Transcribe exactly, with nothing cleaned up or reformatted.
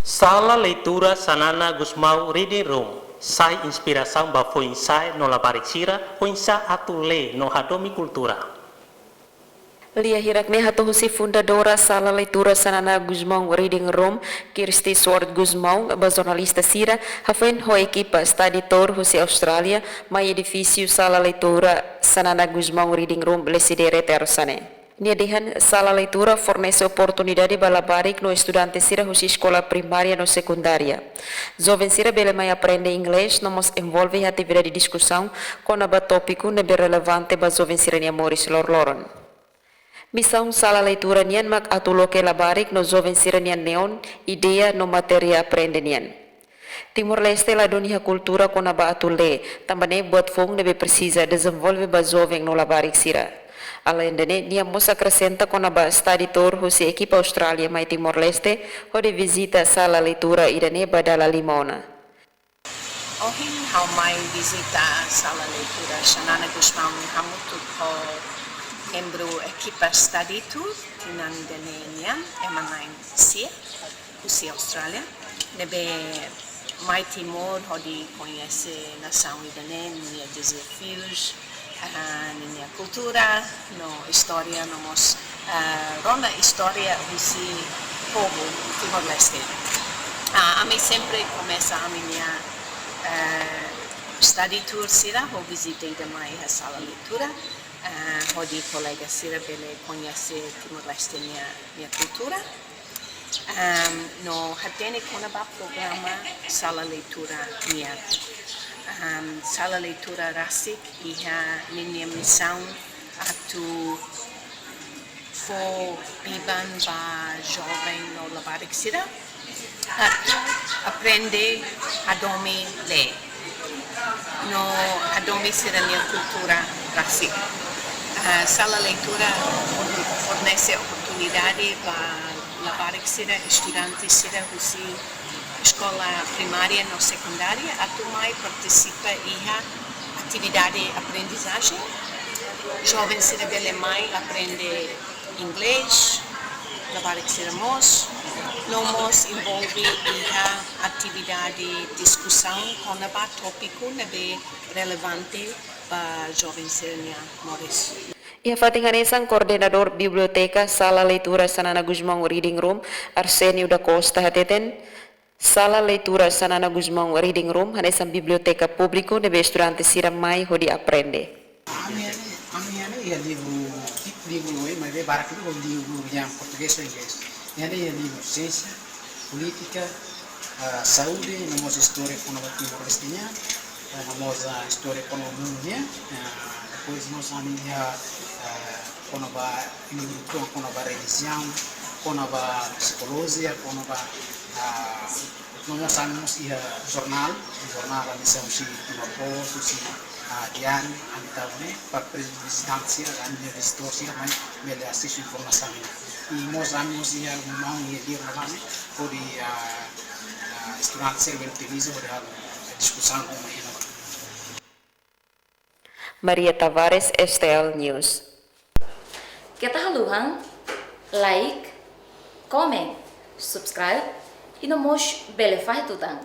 Sala leitura Xanana Gusmão Reading Room sai inspirasaun ba foin-sa'e no labarik sira, oinsá atu lee no hadomi kultura. Lia hirak-ne'e hato'o husi fundadora Sala Leitura Xanana Gusmão Reading Room, Kirsty Sword Gusmão, ba jornalista sira, hafoin ho ekipa study tour husi Austrália, mai edifísiu Sala Leitura Xanana Gusmão Reading Room, Lecidere, Tersa ne'e. Nia dehan, sala leitura fornese oportunidade ba labarik no estudante sira husi eskola primária no sekundária. Joven sira bele mai aprende inglés, no mós envolve iha atividade diskusaun kona-ba tópiku ne'ebé relevante ba joven sira-nia moris loroloron. Misaun sala leitura nian mak atu loke labarik no joven sira-nia neon, ideia no matéria aprende nian. Timor-Leste ladún iha kultura kona-ba atu lee, tanba ne'e buat foun ne'ebé presiza dezenvolve ba joven no labarik sira. Aleinde ne'e, nia mós akresenta kona-ba study tour husi ekipa Austrália mai Timor-Leste, hodi vizita sala leitura ida-ne'e ba dala lima ona. Ohin ha'u mai vizita sala leitura Xanana Gusmão hamutuk ho membru ekipa study tour, tinan ida-ne'e nian, ema na'in sia husi Austrália, ne'ebé mai Timor hodi koñese nasaun ida-ne'e, nia dezafius, ah, ninia kultura, no istória, no mós, ah, rona istória husi povu Timor-Leste. Ah, ami sempre komesa ami-nia, ah, study tour sira ho vizita ida mai iha sala leitura, ah, hodi kolega sira bele koñese Timor-Leste nia, nia kultura. Am, no hatene kona-ba programa sala leitura nian. Am, sala leitura rasik iha ninia misaun atu fó biban ba joven no labarik sira atu aprende hadomi lee no hadomi sira-nia kultura rasik. Ah, sala leitura fornese oportunidade ba labarik sira, estudante sira husi eskola primária no sekundária atu mai partisipa iha atividade aprendizajen. Joven sira bele mai aprende inglés, labarik sira mós, no mós envolve iha atividade diskusaun kona-ba tópiku ne'ebé relevante ba joven sira-nia moris. Iha fatin hanesan, koordenadór biblioteka Sala Leitura Xanana Gusmão Reading Room, Arsénio da Costa, hateten, sala leitura Xanana Gusmão Reading Room hanesan biblioteka públiku ne'ebé estudante sira mai hodi aprende. Ami, ami, ami iha livru, tipu livru oioin, maibé barak liu ho livru yang portugés ou inglés. Iha ne'e iha livru siénsia, polítika, ah, saúde, no mós istória kona-ba Timor-Leste nian, ah, no mós, ah, istória kona-ba mundu nian. Ah, depois mós ami iha, ah, kona-ba livru kona-ba relijiaun, kona-ba psikolojia, kona-ba, ah, no mós ami mós iha jornál, jornál ami sai husi Timor Post, husi, ah, diáriu, ami tau ne'e, para pre-, vizitante sira, ami-nia vizitór sira mai bele asesu informasaun ne'e. I mós ami mós iha maun iha dia maun ne'e, hodi, ah, ah, estudante sira bele utiliza, hodi halo diskusaun ho mai iha. Maria Tavares, S T L News. Keta haluhan like, comment, subscribe, i no mós bele fahe tutan.